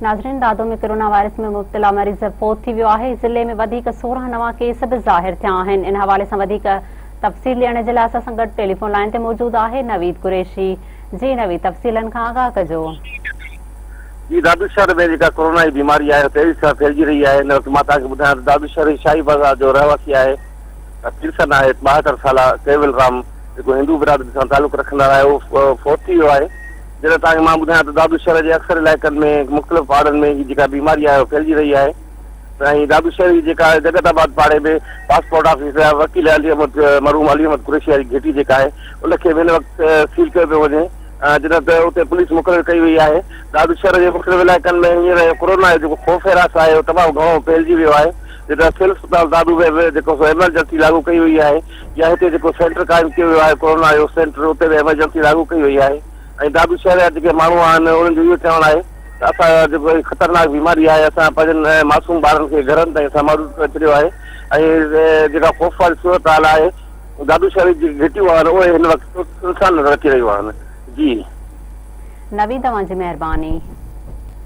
ناظرين Dadu ۾ corona virus ۾ مبتلا مريض فوت ٿي ويو آهي، ضلعي ۾ وڌيڪ 16 نوان ڪيس به ظاهر ٿيا آهن، ان حوالي سان وڌيڪ تفصيل ڏيڻ جي لاء اسان سان گڏ ٽيليفون لائين تي موجود آهي نويد قريشي، جي نويد تفصيلن کان آگاهه ڪجو. جي دادو شهر ۾ جيڪا ڪرونا جي بيماري آهي تيزي سان ڦهلجي رهي آهي، هن وقت مان توهان کي ٻڌايان ته دادو شهر جي شاهي بازار جو رهواسي آهي پيرسن آهي 72 سالا ڪيول رام جيڪو هندو برادري سان تعلق رکندڙ آهي اهو فوت ٿي ويو آهي. جڏهن توهان کي مان ٻڌايان ته دادو شهر جي اڪثر علائقن ۾ مختلف پاڙن ۾ هي جيڪا بيماري آهي اها ڦهلجي رهي آهي ۽ دادو شهر جي جيڪا جڳت آباد پاڙي ۾ پاسپورٽ آفيس جا وڪيل علي احمد مرحوم علي احمد قريشي واري گهٽي جيڪا آهي ان کي به هن وقت سيل ڪيو پيو وڃي جڏهن ته اتي پوليس مقرر ڪئي وئي آهي دادو شهر جي مختلف علائقن ۾ هينئر ڪورونا جو جيڪو خوف حراس آهي اهو تمام گهڻو ڦهلجي ويو آهي جڏهن سول اسپتال دادو ۾ به جيڪو سو ايمرجنسي لاڳو ڪئي وئي آهي يا هتي جيڪو سينٽر قائم ڪيو ويو آهي ڪورونا جو سينٽر اتي به ايمرجنسي لاڳو ڪئي وئي آهي ۽ دادو شهر جا جيڪي ماڻهو آهن انهن جو اهو چوڻ آهي ته اسان جيڪو هي خطرناڪ بيماري آهي اسان پنهنجن معصوم ٻارن کي گهرن تائين اسان محدود ڪري ڇڏيو آهي ۽ جيڪا خوف واري صورتحال آهي دادو شهر جي جيڪي گهٽيون آهن اهي هن وقت سنسان نظر اچي رهيون آهن جي. نويد اوهان جي مهرباني.